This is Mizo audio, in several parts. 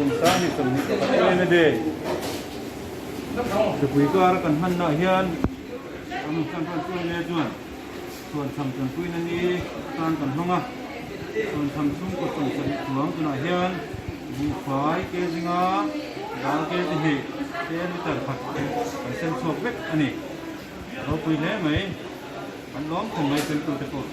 Kum 2021 ema day Hripui kara kan hmannaah hian ang Central Chungle chuan chhuanchham tanpuina ni atan kan hmang a, chhuanchham chhungkaw 70 chuang tunah hian buhfai ke zinga dal ke chi hnih te litre khat kan sem chhuak vek a ni. A ropui hle mai, kan lawm khawm mai semtute pawh.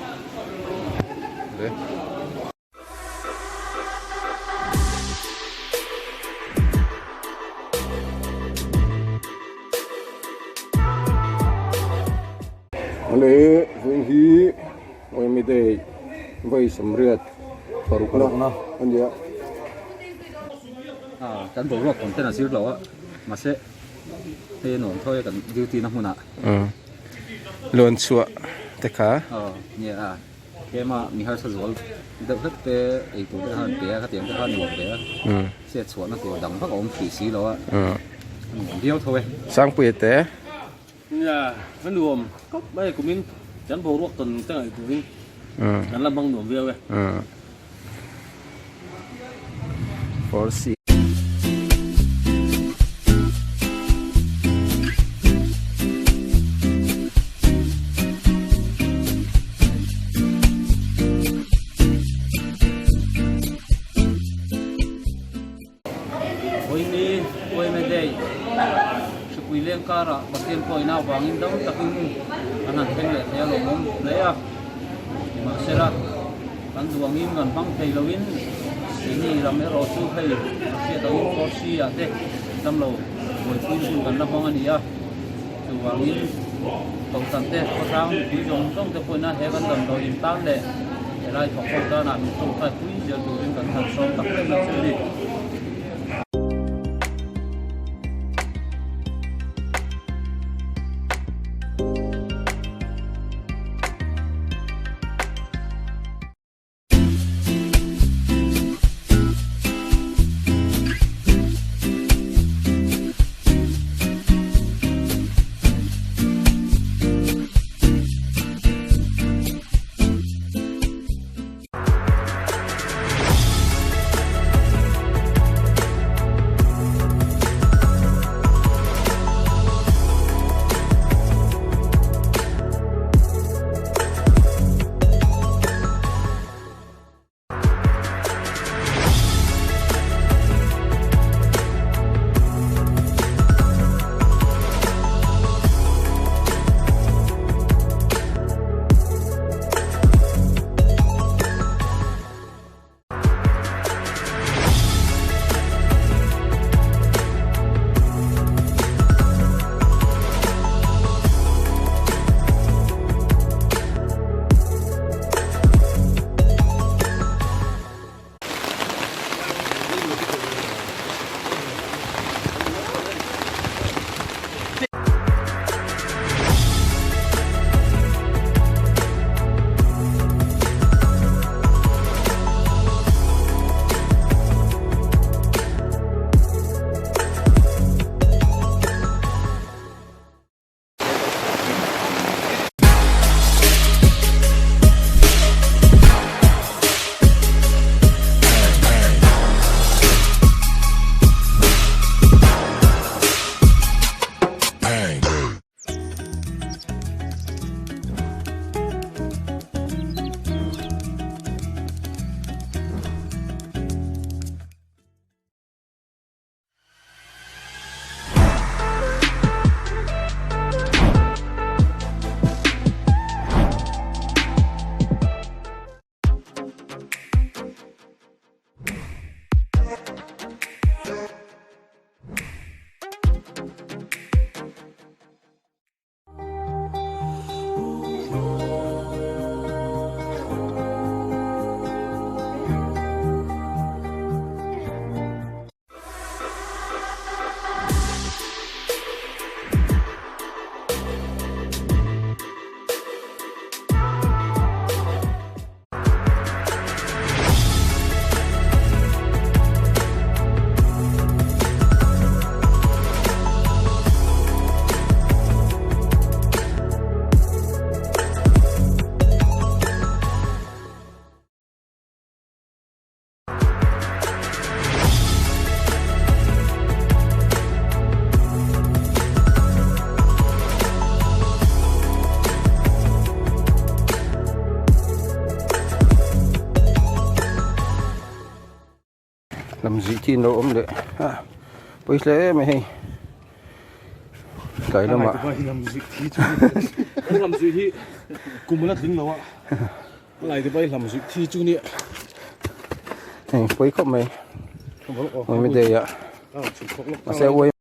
Ale veng hi Awmi Day vawi 86 na a nia. Kan boruak awm ten a zir lo a, mahse hei a nuam thawi a kan duty na hmunah. Lawn chhuah te kha. Aw nia a. Tlema mi harsa zual deuh hlek te ei tur te khan an pe a, khatiang te khan nuam ve a, chet chhuahna tur dang vak a awm hrih si lo a, a nuam viau tho e. Sangpuia te. Nia, a nuam khawp mai kumin kan boruak tawn te ngaih turin kan la hmang nuam viau e. 4C. Vawiini Uaime Day hripui leng karah Pathian pawhin avangin dam takin an han thleng leh thei a lawmawm hle a, nimahsela kan duh angin kan hmang thei loin keini lam erawh chu hei a hriat angin Force ah te damlo buaipui hun kan la hmang a ni a, chuvangin Kohhran te khawtlang mipui zawng zawng te pawhin a he kan damdawi intan leh helai thawk ho tanah min tawngtai pui zel turin kan han sawm tak em a chu a ni. Lamzih khi an lo awm leh a pawi hle mai hei tlai lamah Lamzih hi kum ala tling lo a Laidubai lamzih thi chu nia hei pawi khawp mai Uaimi day ah mahse uai